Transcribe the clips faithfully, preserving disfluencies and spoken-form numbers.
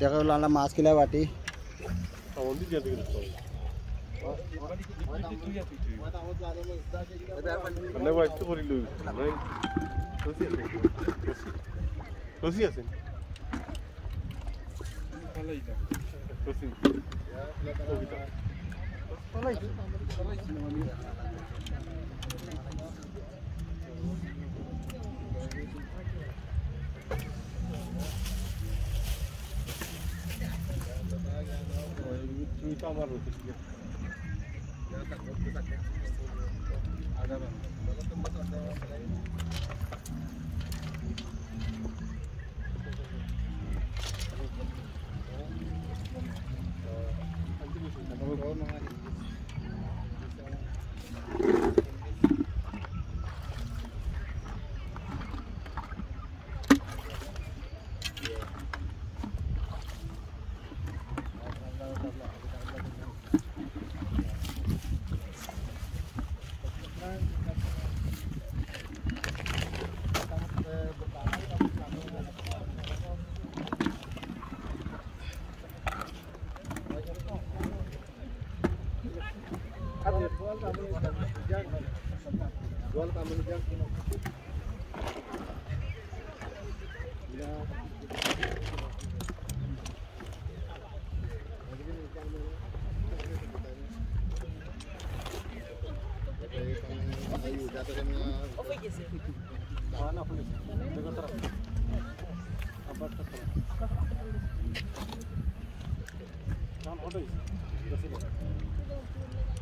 দেখা গেল আমরা মাছ কিলা বাটি। মানে, ওই তো করি লই। রশি আছে। রশি আছে। রশি।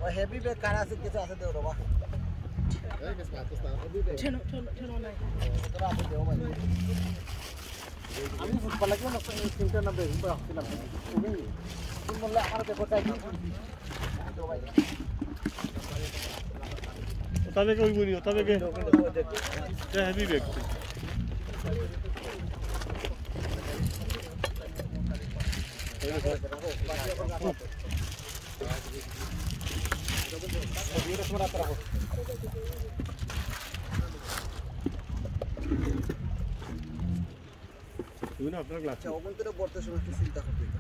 ও হেভি ব্যাগ কার আছে, কিছু আছে দেও বাবা। Heavy bag. ঠেলো, ঠেলো, ঠেলো নাই। তোরা আছে দেও ভাই। আমি ফুটবল লাগে না, তিনটা না ব্যাগ রাখছিলাম। তুমি ফুটবল আমার দেখো চাই। ওটা দেখে ওই বলি, ওটা দেখে। এটা হেভি ব্যাগ। তুমি না আপনার গ্লাস। আচ্ছা, ওখান থেকে পড়তে সময় একটু চিন্তা করতে হবে।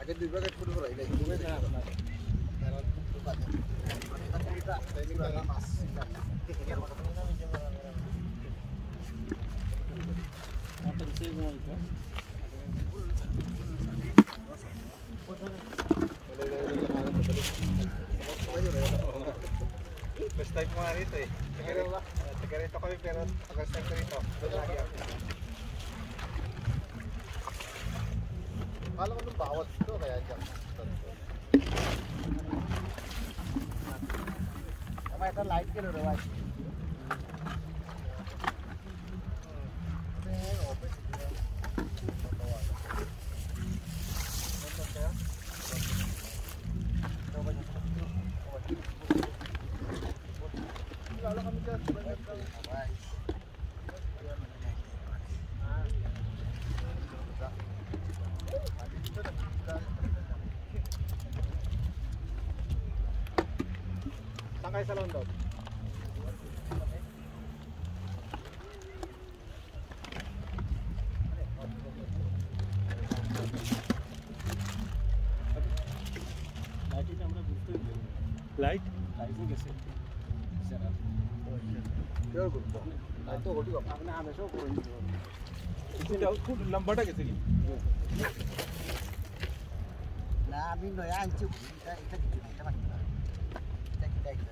আগে দুই প্যাকেট ফুল করাই নাই, ঘুমে যায় আপনার। কারণ তো বাজে। এটা, এটা, এটা মাছ। First time mo nga rito eh. Taga rito, taga rito kami pero taga San Rito. Kala ko nung bawal dito, kaya dyan. May isang light ka na, Roy. Saan kayo sa London? Light? লাইটও গেছে। স্যার, আর কি করবো? লাইট তো ওটি কথা। আপনি আদেশও করে দিতে পারবেন। খুব লম্বাটা গেছে কি? না, আমি নয়া আনছি। এটা, এটা কিছু না, এটা বাকি না। এটা কি, এটা কি?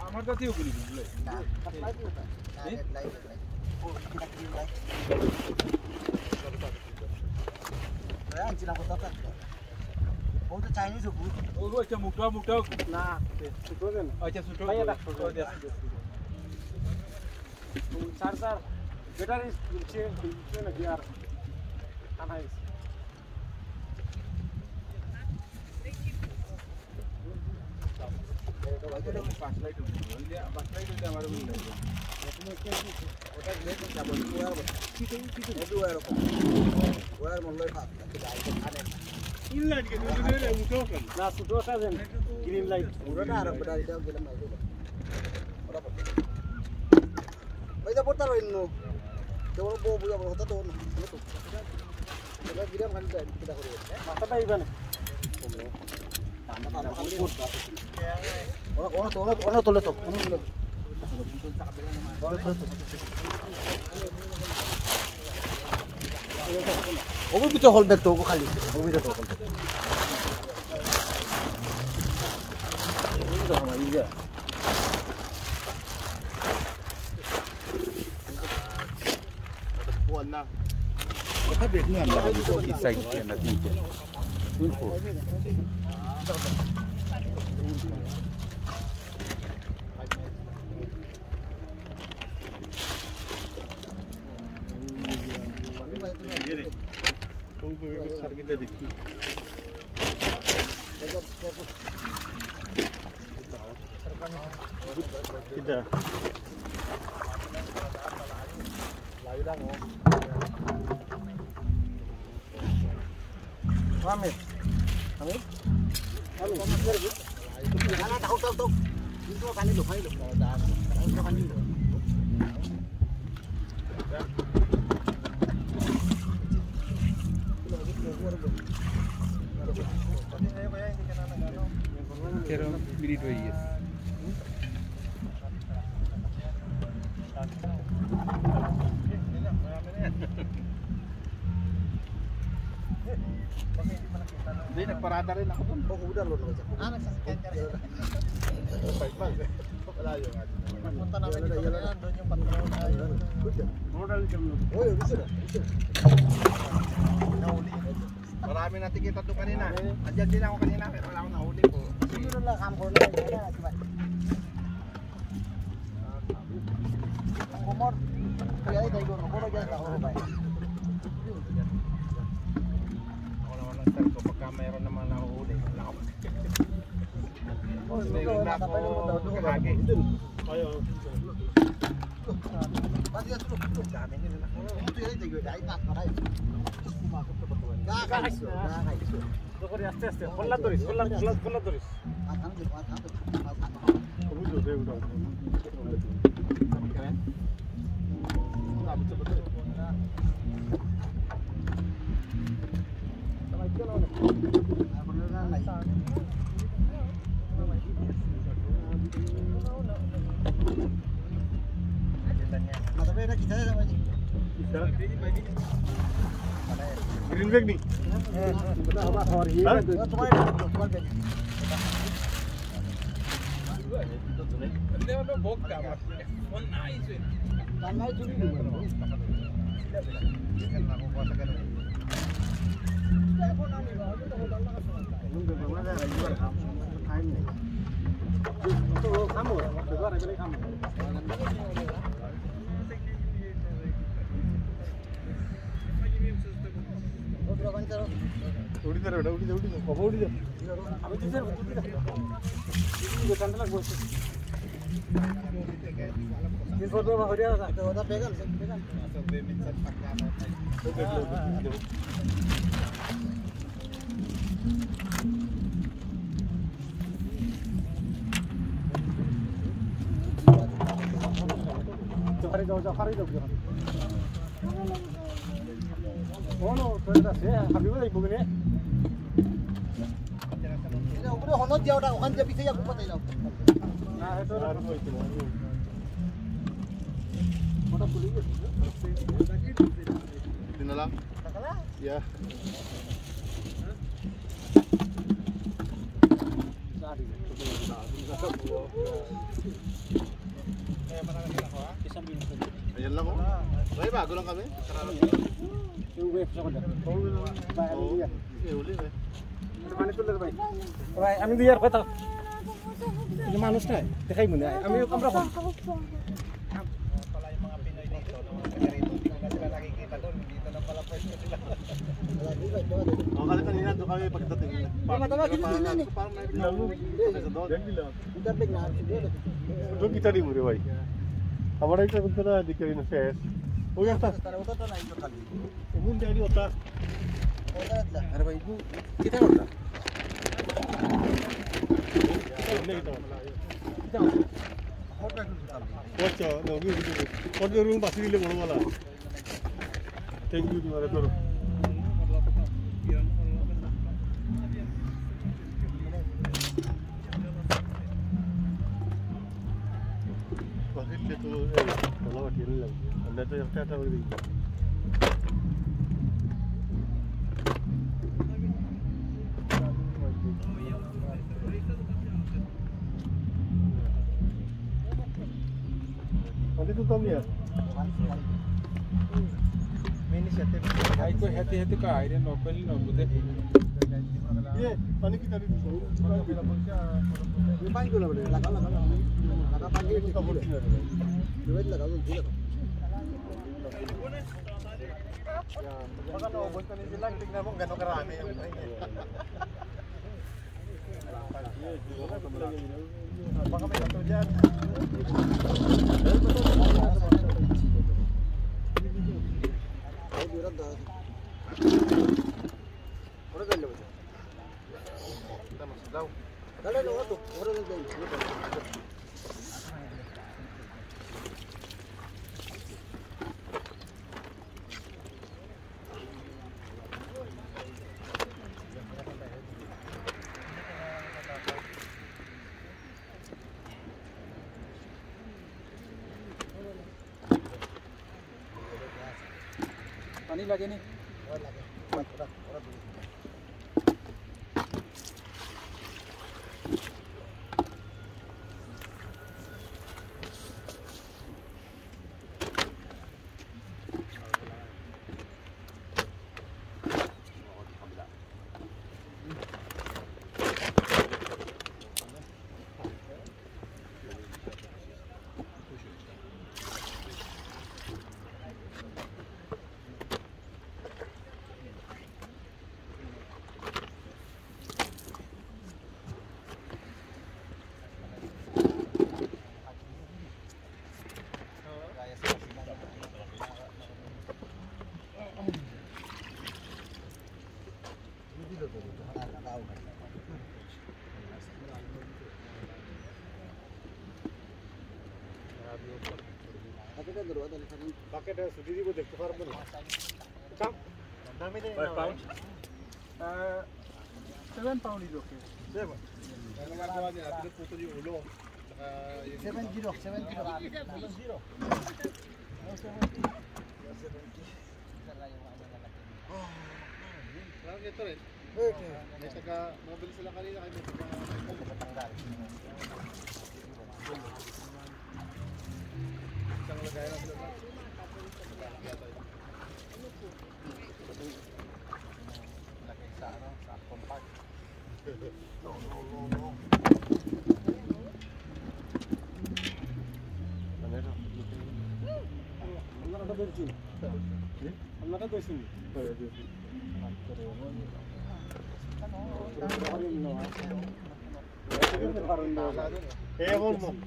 আমার কাছেও গুলি গুলি। না, এটা লাইট, লাইট, লাইট। ও, এটা কি লাইট? নয়া আনছিলাম, কত টাকা? ও তো চাইনিজ হবো। ও, ও, আচ্ছা, মোটা, মোটা হবো। না, ছোট দেন। আচ্ছা, ছোট ভাই, হবো। এটা ছোট। ও, আচ্ছা, ছোট। ও, চার্জার, ব্যাটারি, সে, সে নাকি আর আনা হয়েছে। না, ছোট আছে, গ্রিন লাইট। ওটা আর ব্যাটারিটা গেলে মাইকে। ওটা পড়তে। ওই যে পড়তে পারো ইন্নু। তো ওর বউ বুঝা বড় কথা তো না। মাথাটা এইবারে। ওরা, ওরা তো, ওরা, ওরা তোলে তো, ওরা তোলে তো। ওরা তোলে তো। ওগুলো পিছে হল ব্যাগ তো, ওগো খালি, ওগুলো পিছে তো হল ব্যাগ। ওগুলো তো আমার ইয়ে। Kuwan na. Baka break mo yan. Baka dito, east side yan, natin po. Yun po. Kita. Amir. Amir. Amir. Ano, takot, takot, takot. Dito, kanilo, kanilo. Dito, kanilo. Pero minute way, yes. Hindi, nagparada rin ako dun. Oo, udah, lo, lo, lo. Ah, nagsasakyan ka rin. Five miles, eh. Malayo nga din. Punta namin dito kanina, nandun yung patrol. Ayun. Good yan. Oral ka mo. Oo, gusto na, gusto na. Nahuli. Marami na tikita doon kanina. Andyan din ako kanina, pero wala akong nahuli po. Siguro lang, kampo na, yun na, di ba? Kumor. Kaya ay, tayo, kumor, dyan, ako, ba? Ako naman ang style ko, pagka mayroon namang nahuhuli, wala akong Oh, hindi, wala wala na ako tayo, wala, wala. Kahagi. Ayaw. Pati yan, tulog, tulog. Dami nila na. Ito yan, ito yan, dahil na, maray. Guys, guys. Doko rin, aste, aste. Holla doris, holla, holla, holla doris. Green bag ni? Hah? উঠি যা রে বেটা, উঠি যা, উঠি যা, বাবা, উঠি যা। যাও, যাও, যাও, ফারি যাও, যাও। ও, নো, তো এটা সে, হাবিব ভাই, বুগনে। এটা উপরে হনদ দিয়া ওটা, ওখান দিয়া পিছে যা, কোথায় যাও? না, এটা আর হইতো না। ওটা খুলে গেছে। Ito na lang? Yeah. Ayan lang, oh. May bago lang kami. Yung wave sa kanya. Oo. Eh, uli, eh. Ano ba nito, Lord, bay? Bay, আমি দুই আর কথা। Yung manus na, eh. Tekay mo na, eh. Kami yung kamra ko. Pala yung mga Pinoy dito, no? Kasi rito, hindi ko na sila nakikita doon. Dito na pala pwesto sila. Oh, kasi kanina doon kami pagdating. Hindi, matama, Parang, gilid na, eh. Parang may Hindi. Sa doon. Yan, gilid. Hindi, big na, siguro. Doon kita di mo, di ba? Abaray ka punta na, di ka rin na-ses. O, yan ta. Sa taraw ko to, na ito kami. Umun dyan, di, ota. Ota, ota. Ano ba, ibu? Kita, ota. Hindi, ito. Ito. Ota, ota. Ota, no, hindi, hindi. Ota, yung basi nila, wala, wala. Thank you, di ba, ito. না তো একটা একটা করে দিই। Andi tu tamia. Ai ko heti heti ka aire no peli no bude. Ye, pani ki tari tu? Pani ko lagao, lagao, lagao. Lagao pani ki tari. Lagao, lagao. Baka naubos na ni sila, tignan mo gano'ng karami yung Baka may bato dyan. Dala na ito. Pani lage ni? Bucket ছুটি দিব, দেখতে পারবো না। Seven pound is okay. Seven. Seven zero, seven zero. Parang ito rin. May taga, mabili sila kanina, kaya may taga, isang lagayan lang sila. Lagay sa ano, sa compact.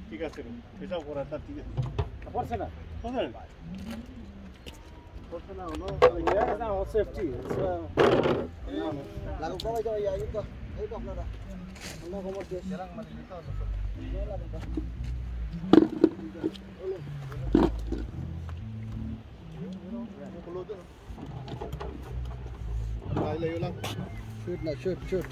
ঠিক আছে, হিসাব করা তার ঠিক আছে। পড়ছে না? পড়ছে না। Safety. Shoot na, shoot, shoot.